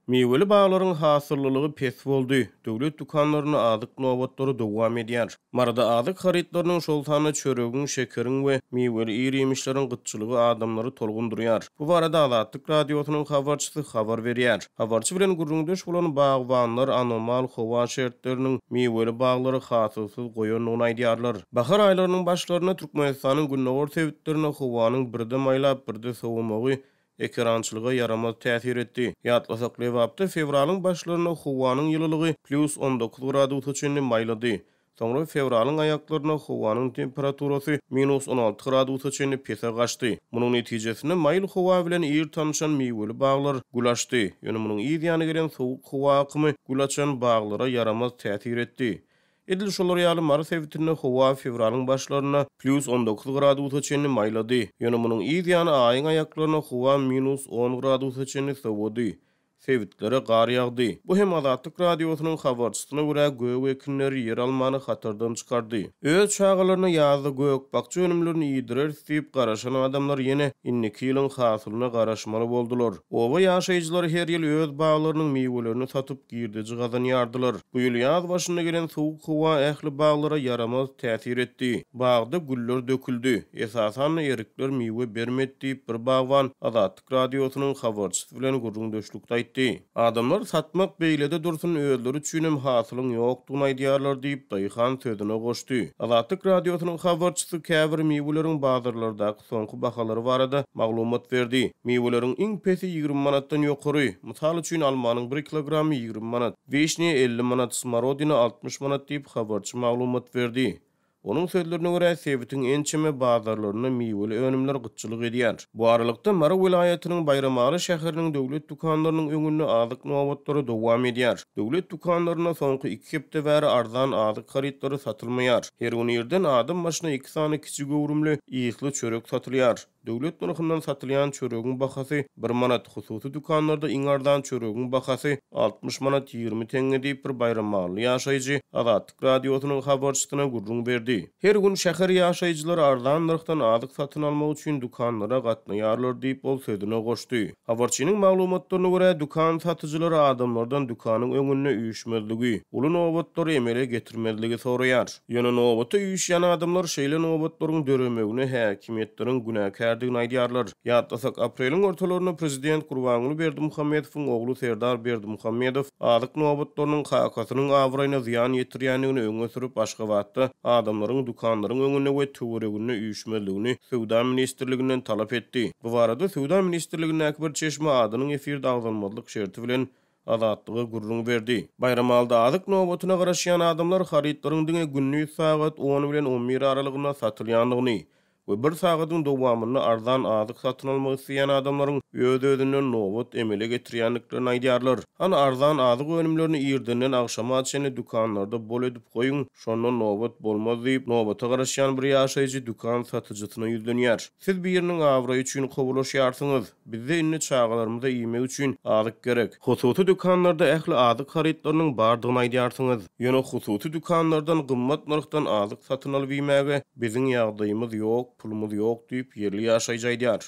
Miweli baglaryň hasyllylygy pes boldy, döwlet dükanlarynda azyk nobatlary dowam edýär. Maryda azyk harytlarynyň, şol sanda çöregiň, şekeriň we miweli ir-iýmişleriň gytçylygy adamlary tolgundyrýar. Bu barada Azatlyk Radiosynyň habarçysy habar berýär. Habarçy bilen gürrüňdeş bolan bagbanlar anomal howa şertleriniň miweli baglary hasylsyz goýandygyny aýdýarlar. Bahar aýlarynyň başlarynda Türkmenistanyň gündogar sebitlerinde howanyň birde maýlap, birde sowamagy ekerançylyga ýaramaz täsir etdi. Ýatlasak, Lebapda fewralyň başlarynda howanyň ýylylygy plýus 19 gradusa çenli maýlady. Soňra fewralyň aýaklarynda howanyň temperaturasy minus 16 gradusa çenli pese gaçdy. Munuň netijesinde maýyl howa bilen ir tanyşan miweli baglar gül açdy. Ýöne munuň yz ýany gelen sowuk howa akymy gül açan baglara ýaramaz täsir etdi. Edil şolar ýaly Mary sebitinde howa fewralyň başlarynda plýus 19 gradusa çenli maýlady. Ýöne munuň yz ýany aýyň aýaklarynda howa minus on gradusa çenli sowady. Sebitlere gar ýagdy. Bu hem Azatlyk Radiosynyň habarçysyna görä gök ekinleri ýeralmany hatardan çykardy. Öz çagalaryna ýazda gök-bakja önümlerini iýdireris diýip garaşan adamlar ýene indiki ýylyň hasylyna garaşmaly boldular. Oba ýaşaýjylary her ýyl öz baglarynyň miwelerini satyp girdeji gazanýardylar. Bu ýyl ýaz başynda gelen sowuk howa ähli baglara ýaramaz täsir etdi. Bagda güller döküldi. Esasan-da erikler miwe bermedi diýip, bir bagban Azatlyk Radiosynyň habarçysy bilen gürrüňdeşlikde aýtdy. Adamlar satmak beýlede dursun, özleri üçinem hasylyň ýokdugyny aýdýarlar diýip, daýhan sözüne goşdy. Azatlyk Radiosynyň habarçysy käbir miweleriň bazarlardaky soňky bahalary barada maglumat berdi. Miweleriň iň pesi 20 manatdan ýokary. Mysal üçin, almanyň bir kilogramy 20 manat, wişnýa 50 manat, smorodina 60 manat diýip, habarçy maglumat berdi. Onuň sözlerine görä, sebitiň ençeme bazarlarynda miweli önümler gytçylyk edýär. Bu aralykda, Mary welaýatynyň Baýramaly şäheriniň döwlet dükanlarynyň öňünde azyk nobatlary dowam edýär. Döwlet dükanlarynda soňky iki hepde bäri arzan azyk harytlary satylmaýar. Her gün irden adam başyna iki sany kiçi göwrümli ysly çörek satylýar. Döwlet nyrhyndan satylýan çöregiň bahasy bir manat, hususy dükanlarda iň arzan çöregiň bahasy 60 manat 20 teňňe diýip, bir baýramally ýaşaýjy Azatlyk Radiosynyň habarçysyna gürrüň berdi. Her gün şäher ýaşaýjylary arzan nyrhdan azyk satyn almak üçin dükanlara gatnaýarlar diýip, ol sözüne goşdy. Habarçynyň maglumatlaryna görä, dükan satyjylary adamlardan dükanyň öňünde üýşmezligi, uly nobatlary emele getirmezligi soraýar. Ýöne nobata üýşýän adamlar şeýle nobatlaryň döremegine häkimiýetleriň günäkärdigini aýdýarlar. Ýatlasak, apreliň ortalarynda prezident Gurbanguly Berdimuhamedowyň ogly Serdar Berdimuhamedow azyk nobatlarynyň kakasynyň abraýyna zyýan ýetirýändigini öňe sürüp, Aşgabatda adamlaryň dükanlaryň öňünde we töwereginde üýşmezligini Söwda ministrliginden talap etdi. Bu barada Söwda ministrligindäki bir çeşme adynyň efirde agzalmazlyk şerti bilen Azatlyga gürrüň berdi. Baýramalyda azyk nobatyna garaşýan adamlar harytlaryň diňe gündiz sagat on bilen on bir aralygynda satylýandygyny we bir sagadyň dowamynda arzan azyk satyn almak isleýän adamlaryň öz-özünden nobat emele getirýändiklerini aýdýarlar. Hany arzan azyk önümlerini irdenden agşama çenli dükanlarda bol edip goýuň, şonda nobat bolmaz diýip, nobata garaşýan bir ýaşaýjy dükan satyjysyna ýüzlenýär. Siz biriniň abraýy üçin kowalaşýarsyňyz. Bizde indi çagalarymyza iýmek üçin azyk gerek. Hususy dükanlarda ähli azyk harytlarynyň bardygyny aýdýarsyňyz. Ýöne hususy dükanlardan gymmat nyrhdan azyk satyn alyp iýmäge biziň ýagdaýymyz ýok, pulumyz ýok diýip, ýerli ýaşaýjy aýdýar.